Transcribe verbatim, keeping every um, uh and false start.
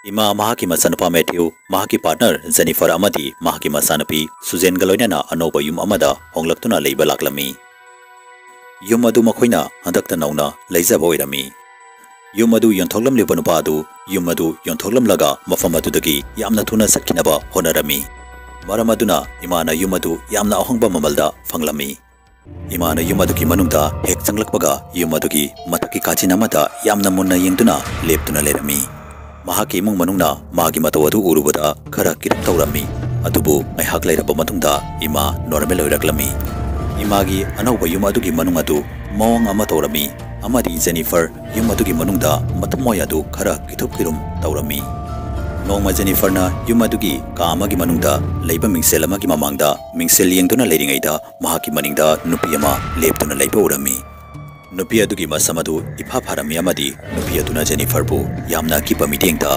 ꯏꯃꯥ ꯃꯍꯥꯛꯀꯤ ꯃꯆꯥꯅꯨꯄꯥ ꯃꯦꯊ꯭ꯌꯨ, ꯃꯍꯥꯛꯀꯤ ꯄꯥꯔꯠꯅꯔ ꯖꯦꯅꯤꯐꯔ ꯑꯃꯗꯤ ꯃꯍꯥꯛꯀꯤ ꯃꯆꯥꯅꯨꯄꯤ ꯁꯨꯖꯦꯟꯒ ꯂꯣꯏꯅꯅ ꯑꯅꯧꯕ ꯌꯨꯝ ꯑꯃꯗ ꯍꯣꯡꯂꯛꯇꯨꯅ ꯂꯩꯕ ꯂꯥꯛꯂꯝꯃꯤ꯫ ꯌꯨꯝ ꯑꯗꯨ ꯃꯈꯣꯏꯅ ꯍꯟꯗꯛꯇ ꯅꯧꯅ ꯂꯩꯖꯕ ꯑꯣꯏꯔꯝꯃꯤ꯫ ꯌꯨꯝ ꯑꯗꯨ ꯌꯣꯟꯊꯣꯛꯂꯝꯂꯤꯕ ꯅꯨꯄꯥ ꯑꯗꯨ ꯌꯨꯝ ꯑꯗꯨ ꯌꯣꯟꯊꯣꯛꯂꯝꯂꯒ ꯃꯐꯝ ꯑꯗꯨꯗꯒꯤ ꯌꯥꯝꯅ ꯊꯨꯅ ꯆꯠꯈꯤꯅꯕ ꯍꯣꯠꯅꯔꯝꯃꯤ꯫ ꯃꯔꯝ ꯑꯗꯨꯅ ꯏꯃꯥꯅ ꯌꯨꯝ ꯑꯗꯨ ꯌꯥꯝꯅ ꯑꯍꯣꯡꯕ ꯃꯃꯜꯗ ꯐꯪꯂꯝꯃꯤ꯫ ꯏꯃꯥꯅ ꯌꯨꯝ ꯑꯗꯨꯒꯤ ꯃꯅꯨꯡꯗ ꯍꯦꯛ ꯆꯪꯂꯛꯄꯒ ꯌꯨꯝ ꯑꯗꯨꯒꯤ ꯃꯊꯛꯀꯤ ꯀꯥꯆꯤꯟ ꯑꯃꯗ ꯌꯥꯝꯅ ꯃꯨꯟꯅ ꯌꯦꯡꯗꯨꯅ ꯂꯦꯞꯇꯨꯅ ꯂꯩꯔꯝꯃꯤ꯫ ꯃꯍꯥꯛꯀꯤ ꯏꯃꯨꯡ ꯃꯅꯨꯡꯅ ꯃꯥꯒꯤ ꯃꯇꯧ ꯑꯗꯨ ꯎꯔꯨꯕꯗ ꯈꯔ ꯀꯤꯔꯞ ꯇꯧꯔꯝꯃꯤ꯫ ꯑꯗꯨꯕꯨ ꯉꯥꯏꯍꯥꯛ ꯂꯩꯔꯕ ꯃꯇꯨꯡꯗ ꯏꯃꯥ ꯅꯣꯔꯃꯦꯜ ꯑꯣꯏꯔꯛꯂꯝꯃꯤ꯫ ꯏꯃꯥꯒꯤ ꯑꯅꯧꯕ ꯌꯨꯝ ꯑꯗꯨꯒꯤ ꯃꯅꯨꯡ ꯑꯗꯨ ꯃꯑꯣꯡ ꯑꯃ ꯇꯧꯔꯝꯃꯤ ꯑꯃꯗꯤ ꯖꯦꯅꯤꯐꯔ ꯌꯨꯝ ꯑꯗꯨꯒꯤ ꯃꯅꯨꯡꯗ ꯃꯊꯃꯣꯏ ꯑꯗꯨ ꯈꯔ ꯀꯤꯊꯨꯞ ꯀꯤꯔꯨꯝ ꯇꯧꯔꯝꯃꯤ꯫ ꯅꯣꯡꯃ ꯖꯦꯅꯤꯐꯔꯅ ꯌꯨꯝ ꯑꯗꯨꯒꯤ ꯀꯥ ꯑꯃꯒꯤ ꯃꯅꯨꯡꯗ ꯂꯩꯕ ꯃꯤꯡꯁꯦꯜ ꯑꯃꯒꯤ ꯃꯃꯥꯡꯗ ꯃꯤꯡꯁꯦꯜ ꯌꯦꯡꯗꯨꯅ ꯂꯩꯔꯤꯉꯩꯗ ꯃꯍꯥꯛꯀꯤ ꯃꯅꯤꯡꯗ ꯅꯨꯄꯤ ꯑꯃ ꯂꯦꯞꯇꯨꯅ ꯂꯩꯕ ꯎꯔꯝꯃꯤ꯫ ꯅꯨꯄꯤ ꯑꯗꯨꯒꯤ ꯃꯁꯝ ꯑꯗꯨ ꯏꯐꯥ ꯐꯥꯔꯝꯃꯤ ꯑꯃꯗꯤ ꯅꯨꯄꯤ ꯑꯗꯨꯅ ꯖꯦꯅꯤꯐꯔꯕꯨ ꯌꯥꯝꯅ ꯑꯀꯤꯕ ꯃꯤꯠꯌꯦꯡꯗ